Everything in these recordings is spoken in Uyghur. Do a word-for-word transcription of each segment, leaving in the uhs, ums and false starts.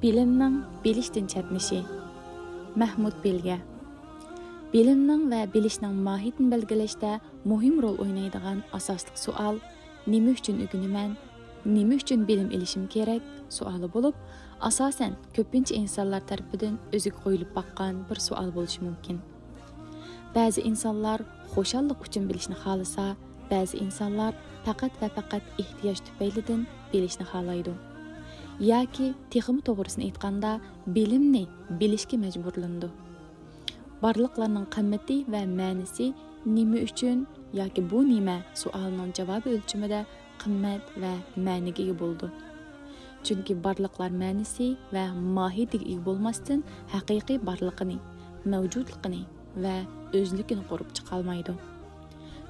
بىلىمنىڭ بىلىشتىن چەتنىشى. مەھمۇد بېلگە. بىلىمنىڭ ۋە بىلىشنىڭ ماھىيىتىنى بەلگىلەشتە مۇھىم رول ئوينايدىغان ئاساسلىق سوئال، «نېمە ئۈچۈن ئۆگىنىمەن؟ نېمە ئۈچۈن بىلىم ئېلىشىم كېرەك؟» سوئالى بولۇپ، ئاساسەن، كۆپىنچە ئىنسانلار تەرىپىدىن ئۆزىگە قويۇلۇپ باققان بىر سوئال بولۇشى مۇمكىن. بەزى ئىنسانلار خۇشاللىق ئۈچۈن بىلىشنى خالىسا، بەزى ئىنسانلار پەقەت ۋە پەقەت ئېھتىياج تۈپەيلىدىن بىلىشنى خالايدۇ. ياكى تېخىمۇ توغرىسىنى ئېيتقاندا، بىلىمنى بىلىشكە مەجبۇرلىنىدۇ. بارلىقلارنىڭ قىممىتى ۋە مەنىسى «نېمە ئۈچۈن» ياكى «بۇ نېمە؟» سوئالىنىڭ جاۋابى ئۆلچىمىدە قىممەت ۋە مەنىگە ئىگە بولىدۇ. چۈنكى بارلىقلار مەنىسى ۋە ماھىيىتىگە ئىگە بولماستىن، ھەقىقىي بارلىقىنى، مەۋجۇتلۇقىنى ۋە ئۆزلۈكىنى قۇرۇپ چىقالمايدۇ.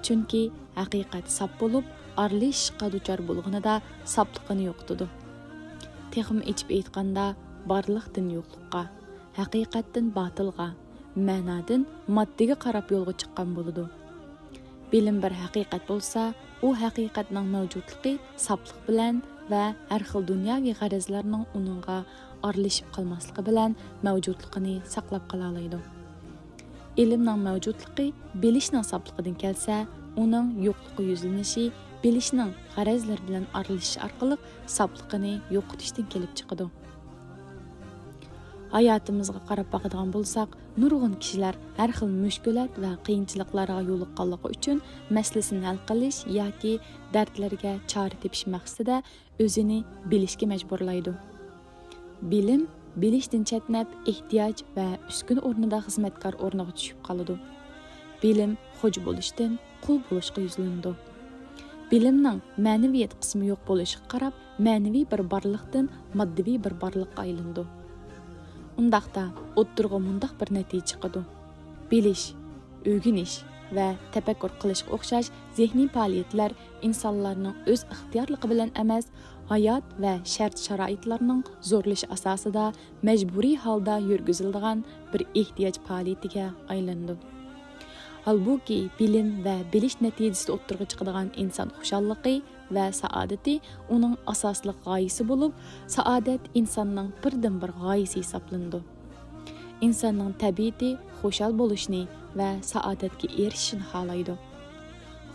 چۈنكى ھەقىقەت ساپ بولۇپ، ئارىلىشىشقا دۇچار بولغىنىدا ساپلىقىنى يوقىتىدۇ. تېخىمۇ ئېچىپ ئېيتقاندا، بارلىقتىن يوقلۇققا، ھەقىقەتتىن باتىلغا، مەنادىن ماددىگە قاراپ يولغا چىققان بولىدۇ. بىلىم بىر ھەقىقەت بولسا، ئۇ ھەقىقەتنىڭ مەۋجۇتلۇقى ساپلىق بىلەن ۋە ھەر خىل دۇنياۋى غەرەزلەرنىڭ ئۇنىڭغا ئارىلىشىپ قالماسلىقى بىلەن مەۋجۇتلۇقىنى ساقلاپ قالالايدۇ. ئىلىمنىڭ مەۋجۇتلۇقى بىلىشنىڭ ساپلىقىدىن كەلسە، ئۇنىڭ يوقلۇققا يۈزلىنىشى بىلىشنىڭ غەرەزلىرى بىلەن ئارىلىشىش ئارقىلىق ساپلىقىنى يوقىتىشتىن كېلىپ چىقىدۇ. ھاياتىمىزغا قاراپ باقىدىغان بولساق، نۇرغۇن كىشىلەر ھەر خىل مۈشكۈلات ۋە قىيىنچىلىقلارغا يولۇققانلىقى ئۈچۈن مەسىلىسىنى ھەل قىلىش ياكى دەردلىرىگە چارە تېپىش مەقسىتىدە ئۆزىنى بىلىشكە مەجبۇرلايدۇ. بىلىم بىلىشتىن چەتنەپ، ئېھتىياج ۋە ئۈسكۈنە ئورنىدا خىزمەتكار ئورنىغا چۈشۈپ قالىدۇ. بىلىم خوجا بولۇشتىن قۇل بولۇشقا يۈزلىنىدۇ. بىلىمنىڭ مەنىۋىيەت قىسمى يوق بولۇشىغا قاراپ، مەنىۋى بىر بارلىقتىن ماددىۋى بىر بارلىققا ئايلىنىدۇ. ئۇنداقتا ئوتتۇرىغا مۇنداق بىر نەتىجە چىقىدۇ: بىلىش، ئۆگىنىش ۋە تەپەككۇر قىلىشقا ئوخشاش زېھنىي پائالىيەتلەر ئىنسانلارنىڭ ئۆز ئىختىيارلىقى بىلەن ئەمەس، ھايات ۋە شەرت-شارائىتلارنىڭ زورلىشى ئاساسىدا مەجبۇرىي ھالدا يۈرگۈزۈلىدىغان بىر ئېھتىياج پائالىيىتىگە ئايلىنىدۇ. ھالبۇكى، بىلىم ۋە بىلىش نەتىجىسىدە ئوتتۇرىغا چىقىدىغان ئىنسان خۇشاللىقى ۋە سائادىتى ئۇنىڭ ئاساسلىق غايىسى بولۇپ، سائادەت ئىنساننىڭ بىردىنبىر غايىسى ھېسابلىنىدۇ. ئىنساننىڭ تەبىئىتى خۇشال بولۇشنى ۋە سائادەتكە ئېرىشىشنى خالايدۇ.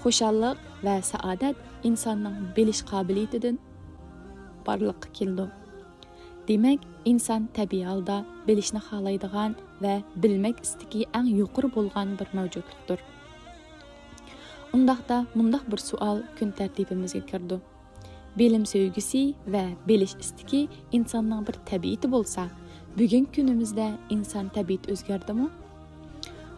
خۇشاللىق ۋە سائادەت ئىنساننىڭ بىلىش قابىلىيىتىدىن بارلىققا كېلىدۇ. دېمەك، ئىنسان تەبىئىي ھالدا بىلىشنى خالايدىغان ۋە بىلمەك ئىستىكى ئەڭ يۇقىرى بولغان بىر مەۋجۇتلۇقتۇر. ئۇنداقتا مۇنداق بىر سوئال كۈن تەرتىپىمىزگە كىرىدۇ: بىلىم سۆيگۈسى ۋە بىلىش ئىستىكى ئىنساننىڭ بىر تەبىئىتى بولسا، بۈگۈنكى كۈنىمىزدە ئىنسان تەبىئىتى ئۆزگەردىمۇ؟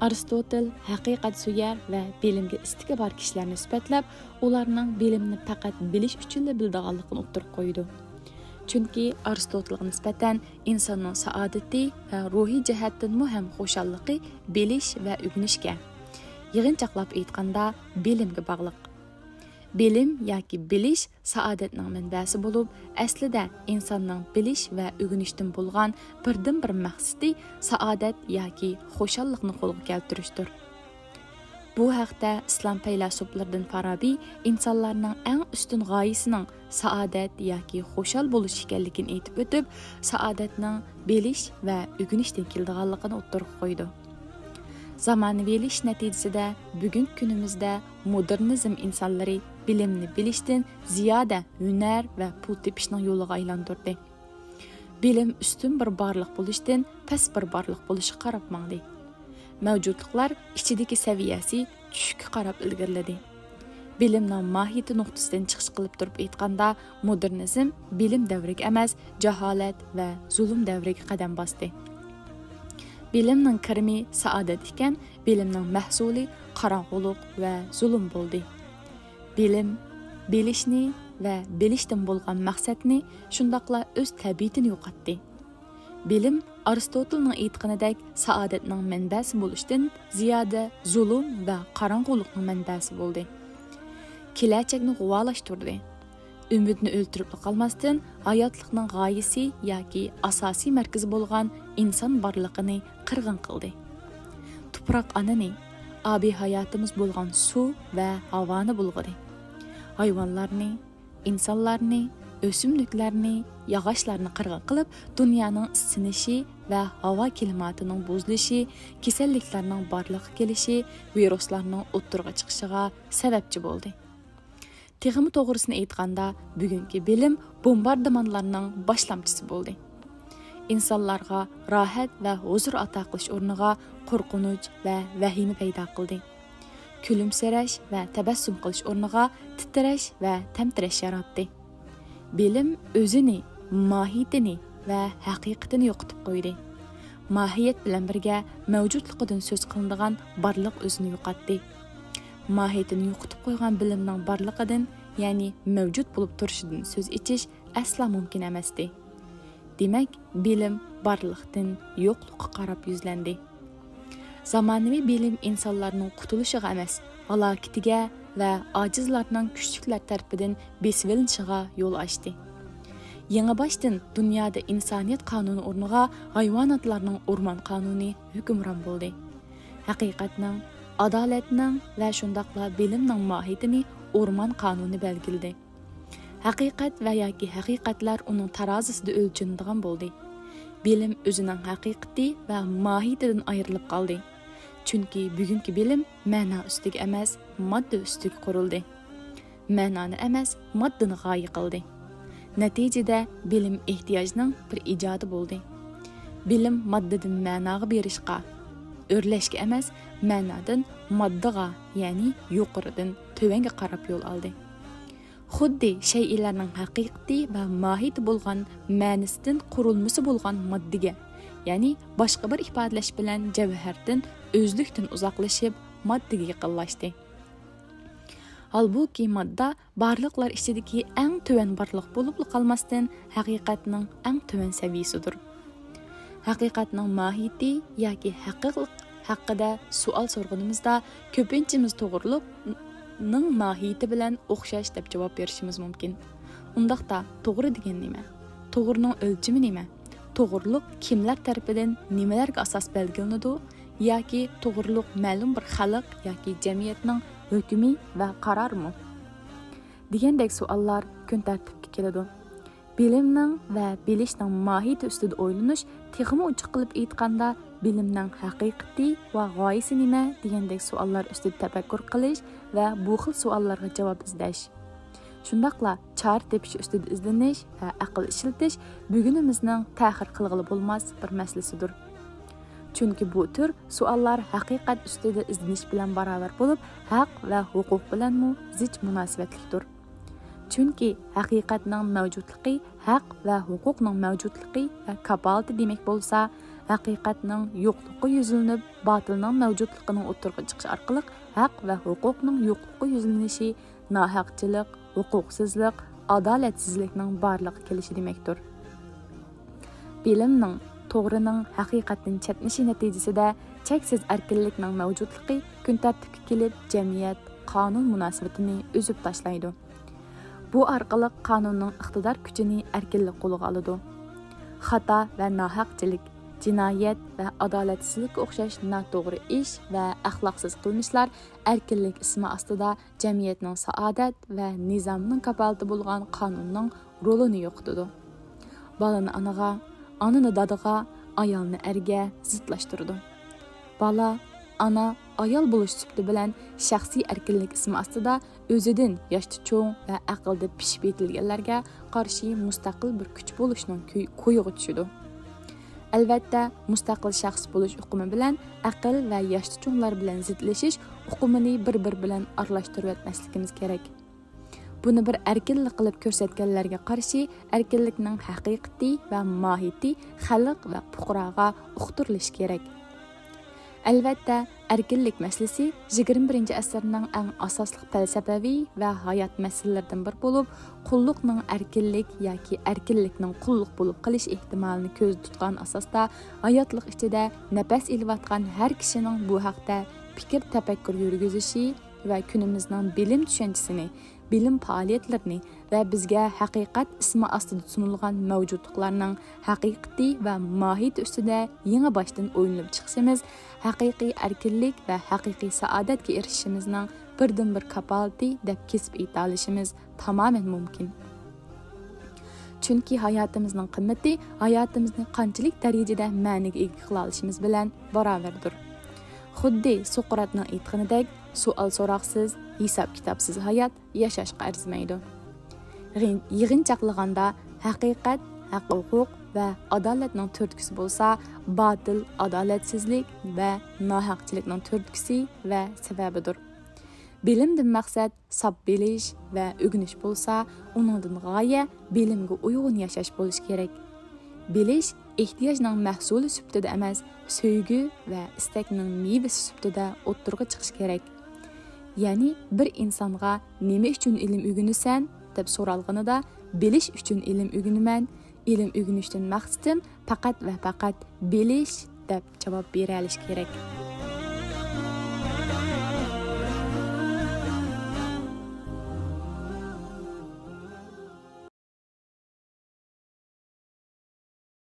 ئارستوتىل ھەقىقەتسۆيەر ۋە بىلىمگە ئىستىكى بار كىشىلەرنى سۈپەتلەپ، ئۇلارنىڭ بىلىمنى پەقەت بىلىش ئۈچۈنلا بىلىدىغانلىقىنى ئوتتۇرىغا قويىدۇ. چۈنكى ئارستوتىلغا نىسبەتەن ئىنساننىڭ سائادىتى ۋە روھىي جەھەتتىنمۇ ھەم خۇشاللىقى بىلىش ۋە ئۆگىنىشكە، يىغىنچاقلاپ ئېيتقاندا، بىلىمگە باغلىق. بىلىم ياكى بىلىش سائادەتنىڭ مەنبەسى بولۇپ، ئەسلىدە ئىنساننىڭ بىلىش ۋە ئۆگىنىشتىن بولغان بىردىنبىر مەقسىتى سائادەت ياكى خۇشاللىقنى قولغا كەلتۈرۈشتۇر. بۇ ھەقتە ئىسلام پەيلاسوپلىرىدىن فارابى ئىنسانلارنىڭ ئەڭ ئۈستۈن غايىسىنىڭ سائادەت ياكى خۇشال بولۇش ئىكەنلىكىنى ئېيتىپ ئۆتۈپ، سائادەتنىڭ بىلىش ۋە ئۆگىنىشتىن كېلىدىغانلىقىنى ئوتتۇرىغا قويىدۇ. زامانىۋىلىشىش نەتىجىسىدە بۈگۈنكى كۈنىمىزدە مودېرنىزم ئىنسانلىرى بىلىمنى بىلىشتىن زىيادە ھۈنەر ۋە پۇل تېپىشنىڭ يولىغا ئايلاندۇردى. بىلىم ئۈستۈن بىر بارلىق بولۇشتىن پەس بىر بارلىق بولۇشقا قاراپ ماڭدى. مەۋجۇتلۇقلار ئىچىدىكى سەۋىيەسى چۈشۈككە قاراپ ئىلگىرىلىدى. بىلىمنىڭ ماھىيىتى نۇقتىسىدىن چىقىش قىلىپ تۇرۇپ ئېيتقاندا، مودېرنىزم بىلىم دەۋرىگە ئەمەس، جاھالەت ۋە زۇلۇم دەۋرىگە قەدەم باستى. بىلىمنىڭ كىرىمى سائادەت ئىكەن، بىلىمنىڭ مەھسۇلى قاراڭغۇلۇق ۋە زۇلۇم بولدى. بىلىم، بىلىشنى ۋە بىلىشتىن بولغان مەقسەتنى، شۇنداقلا ئۆز تەبىئىتىنى يوقاتتى. بىلىم، ئارستوتىلنىڭ ئېيتقىنىدەك، سائادەتنىڭ مەنبەسى بولۇشتىن زىيادە زۇلۇم ۋە قاراڭغۇلۇقنىڭ مەنبەسى بولدى. كېلەچەكنى غۇۋالاشتۇردى. ئۈمىدنى ئۆلتۈرۈپلا قالماستىن، ھاياتلىقنىڭ غايىسى ياكى ئاساسىي مەركىزى بولغان ئىنسان بارلىقىنى قىرغىن قىلدى. تۇپراق ئانىنى، ئابىي ھاياتىمىز بولغان سۇ ۋە ھاۋانى بۇلغىدى. ھايۋانلارنى، ئىنسانلارنى، ئۆسۈملۈكلەرنى، ياغاچلارنى قىرغىن قىلىپ، دۇنيانىڭ ئىسسىنىشى ۋە ھاۋا كىلىماتىنىڭ بۇزۇلۇشى، كېسەللىكلەرنىڭ بارلىققا كېلىشى، ۋىرۇسلارنىڭ ئوتتۇرىغا چىقىشىغا سەۋەبچى بولدى. تېخىمۇ توغرىسىنى ئېيتقاندا، بۈگۈنكى بىلىم بومباردىمانلارنىڭ باشلامچىسى بولدى. ئىنسانلارغا راھەت ۋە ھۇزۇر ئاتا قىلىش ئورنىغا قورقۇنچ ۋە ۋەھىمە پەيدا قىلدى. كۈلۈمسىرەش ۋە تەبەسسۇم قىلىش ئورنىغا تىترەش ۋە تەمتىرەش ياراتتى. بىلىم ئۆزىنى، ماھىيىتىنى ۋە ھەقىقىتىنى يوقىتىپ قويدى. ماھىيەت بىلەن بىرگە مەۋجۇتلۇقىدىن سۆز قىلىنىدىغان بارلىق ئۆزىنى يوقاتتى. ماھىيىتىنى يوقىتىپ قويغان بىلىمنىڭ بارلىقىدىن، يەنى مەۋجۇت بولۇپ تۇرۇشىدىن سۆز ئېچىش ئەسلا مۇمكىن ئەمەستى. دېمەك، بىلىم بارلىقتىن يوقلۇققا قاراپ يۈزلەندى. زامانىۋى بىلىم ئىنسانلارنىڭ قۇتۇلۇشىغا ئەمەس، ھالاكىتىگە ۋە ئاجىزلارنىڭ كۈچلۈكلەر تەرىپىدىن بېسىۋېلىنىشىغا يول ئاچتى. يېڭىباشتىن دۇنيادا ئىنسانىيەت قانۇنى ئورنىغا ھايۋاناتلارنىڭ ئورمان قانۇنى ھۆكۈمران بولدى. ھەقىقەتنىڭ، ئادالەتنىڭ ۋە شۇنداقلا بىلىمنىڭ ماھىيىتىنى ئورمان قانۇنى بەلگىلىدى. ھەقىقەت ۋە ياكى ھەقىقەتلەر ئۇنىڭ تارازىسىدا ئۆلچىنىدىغان بولدى. بىلىم ئۆزىنىڭ ھەقىقىتى ۋە ماھىيىتىدىن ئايرىلىپ قالدى. چۈنكى بۈگۈنكى بىلىم مەنا ئۈستىگە ئەمەس، ماددا ئۈستىگە قۇرۇلدى. مەنانى ئەمەس، ماددىنى غايە قىلدى. نەتىجىدە، بىلىم ئېھتىياجنىڭ بىر ئىجادى بولدى. بىلىم ماددىدىن مەناغا بېرىشقا، ئۆرلەشكە ئەمەس، مەنادىن ماددىغا، يەنى يۇقىرىدىن تۆۋەنگە قاراپ يول ئالدى. خۇددى شەيئىلەرنىڭ ھەقىقىتى ۋە ماھىيىتى بولغان مەنىسىدىن قۇرۇلمىسى بولغان ماددىگە، يەنى باشقا بىر ئىپادىلەش بىلەن جەۋھەردىن، ئۆزلۈكتىن ئۇزاقلىشىپ، ماددىگە يېقىنلاشتى. ھالبۇكى، ماددا بارلىقلار ئىچىدىكى ئەڭ تۆۋەن بارلىق بولۇپلا قالماستىن، ھەقىقەتنىڭ ئەڭ تۆۋەن سەۋىيىسىدۇر. ھەقىقەتنىڭ ماھىيىتى ياكى ھەقىقلىق ھەققىدە سوئال سورىغىنىمىزدا، كۆپىنچىمىز توغرىلىقنىڭ ماھىيىتى بىلەن ئوخشاش دەپ جاۋاب بېرىشىمىز مۇمكىن. ئۇنداقتا، توغرا دېگەن نېمە؟ توغرىنىڭ ئۆلچىمى نېمە؟ توغرىلىق كىملەر تەرىپىدىن نېمىلەرگە ئاساس بەلگىلىنىدۇ؟ ياكى توغرىلىق مەلۇم بىر خەلق ياكى جەمئىيەتنىڭ ھۆكمى ۋە قارارىمۇ؟ دېگەندەك سوئاللار كۈن تەرتىپكە كېلىدۇ. بىلىمنىڭ ۋە بىلىشنىڭ ماھىيىتى ئۈستىدە ئويلىنىش، تېخىمۇ ئوچۇق قىلىپ ئېيتقاندا، بىلىمنىڭ ھەقىقىتى ۋە غايىسى نېمە دېگەندەك سوئاللار ئۈستىدە تەپەككۇر قىلىش ۋە بۇ خىل سوئاللارغا جاۋاب ئىزدەش. شۇنداقلا چارە تېپىش ئۈستىدە ئىزدىنىش ۋە ئەقىل ئىشلىتىش بۈگۈنىمىزنىڭ تەخىر قىلغىلى بولماس بىر مەسىلىسىدۇر. چۈنكى بۇ تۈر سوئاللار ھەقىقەت ئۈستىدە ئىزدىنىش بىلەن باراۋەر بولۇپ، ھەق ۋە ھوقۇق بىلەنمۇ زىچ مۇناسىۋەتلىكتۇر. چۈنكى ھەقىقەتنىڭ مەۋجۇتلۇقى ھەق ۋە ھوقۇقنىڭ مەۋجۇتلۇقى ۋە كاپالىتى دېمەك بولسا، ھەقىقەتنىڭ يوقلۇقىغا يۈزلىنىپ، باتىلنىڭ مەۋجۇتلۇقىنىڭ ئوتتۇرىغا چىقىشى ئارقىلىق ھەق ۋە ھوقۇقنىڭ يوقلۇقىغا يۈزلىنىشى ناھەقچىلىق، ھوقۇقسىزلىق، ئادالەتسىزلىكنىڭ بارلىققا كېلىشى دېمەكتۇر. بىلىمنىڭ، توغرىنىڭ ھەقىقەتتىن چەتنىشى نەتىجىسىدە چەكسىز ئەركىنلىكنىڭ مەۋجۇتلۇقى كۈن تەرتىپكە كېلىپ، جەمئىيەت، قانۇن مۇناسىۋىتىنى ئۈزۈپ تاشلايدۇ. بۇ ئارقىلىق قانۇننىڭ ئىقتىدار كۈچىنى ئەركىنلىك قولىغا ئالىدۇ. خاتا ۋە ناھەقچىلىك، جىنايەت ۋە ئادالەتسىزلىككە ئوخشاش ناتوغرا ئىش ۋە ئەخلاقسىز قىلمىشلار ئەركىنلىك ئىسمى ئاستىدا جەمئىيەتنىڭ سائادەت ۋە نىزامىنىڭ كاپالىتى بولغان قانۇننىڭ رولىنى يوقىتىدۇ. بالىنى ئانىغا، ئانىنى دادىغا، ئايالنى ئەرگە زىتلاشتۇرىدۇ. بالا، ئانا، ئايال بولۇش سۈپىتى بىلەن شەخسىي ئەركىنلىك ئىسمى ئاستىدا ئۆزىدىن ياشتا چوڭ ۋە ئەقىلدە پىشىپ يېتىلگەنلەرگە قارشى مۇستەقىل بىر كۈچ بولۇشنىڭ كۈي-، كويىغا چۈشىدۇ. ئەلۋەتتە، مۇستەقىل شەخس بولۇش ئۇقۇمى بىلەن ئەقىل ۋە ياشتا چوڭلار بىلەن زىتلىشىش ئۇقۇمىنى بىر-بىرى بىلەن ئارىلاشتۇرۇۋەتمەسلىكىمىز كېرەك. بۇنى بىر ئەركىنلىك قىلىپ كۆرسەتكەنلەرگە قارشى ئەركىنلىكنىڭ ھەقىقىتى ۋە ماھىيىتى خەلق ۋە پۇقراغا ئۇقتۇرۇلۇشى كېرەك. ئەلۋەتتە، ئەركىنلىك مەسىلىسى يىگىرمە بىرىنچى ئەسىرنىڭ ئەڭ ئاساسلىق پەلسەپىۋى ۋە ھايات مەسىلىلىرىدىن بىرى بولۇپ، قۇللۇقنىڭ ئەركىنلىك ياكى ئەركىنلىكنىڭ قۇللۇق بولۇپ قېلىش ئېھتىمالىنى كۆزدە تۇتقان ئاساستا، ھاياتلىق ئىچىدە نەپەس ئېلىۋاتقان ھەر كىشىنىڭ بۇ ھەقتە پىكىر تەپەككۇر يۈرگۈزۈشى ۋە كۈنىمىزنىڭ بىلىم چۈشەنچىسىنى، بىلىم پائالىيەتلىرىنى ۋە بىزگە ھەقىقەت ئىسمى ئاستىدا سۇنۇلغان مەۋجۇتلۇقلارنىڭ ھەقىقىتى ۋە ماھىيىتى ئۈستىدە يېڭىباشتىن ئويلىنىپ چىقىشىمىز ھەقىقىي ئەركىنلىك ۋە ھەقىقىي سائادەتكە ئېرىشىشىمىزنىڭ بىردىنبىر كاپالىتى دەپ كېسىپ ئېيتالىشىمىز تامامەن مۇمكىن. چۈنكى ھاياتىمىزنىڭ قىممىتى ھاياتىمىزنى قانچىلىك دەرىجىدە مەنىگە ئىگە قىلالىشىمىز بىلەن باراۋەردۇر. خۇددى سوقراتنىڭ ئېيتقىنىدەك، سوئال سوراقسىز، ھېساب كىتابسىز ھايات ياشاشقا ئەرزىمەيدۇ. يىغىن-، يىغىنچاقلىغاندا، ھەقىقەت، ھەق-ھوقۇق ۋە ئادالەتنىڭ تۈرتكىسى بولسا، باتىل، ئادالەتسىزلىك ۋە ناھەقچىلىكنىڭ تۈرتكىسى ۋە سەۋەبىدۇر. بىلىمدىن مەقسەت ساپ بىلىش ۋە ئۆگىنىش بولسا، ئۇنىڭدىن غايە بىلىمگە ئۇيغۇن ياشاش بولۇشى كېرەك. بىلىش ئېھتىياجنىڭ مەھسۇلى سۈپىتىدە ئەمەس، سۆيگۈ ۋە ئىستەكنىڭ مېۋىسى سۈپىتىدە ئوتتۇرىغا چىقىشى كېرەك. يەنى بىر ئىنسانغا «نېمە ئۈچۈن ئىلىم ئۆگىنىسەن؟» دەپ سورالغىنىدا، «بىلىش ئۈچۈن ئىلىم ئۆگىنىمەن، ئىلىم ئۆگىنىشتىن مەقسىتىم پەقەت ۋە پەقەت بىلىش» دەپ جاۋاب بېرەلىشى كېرەك.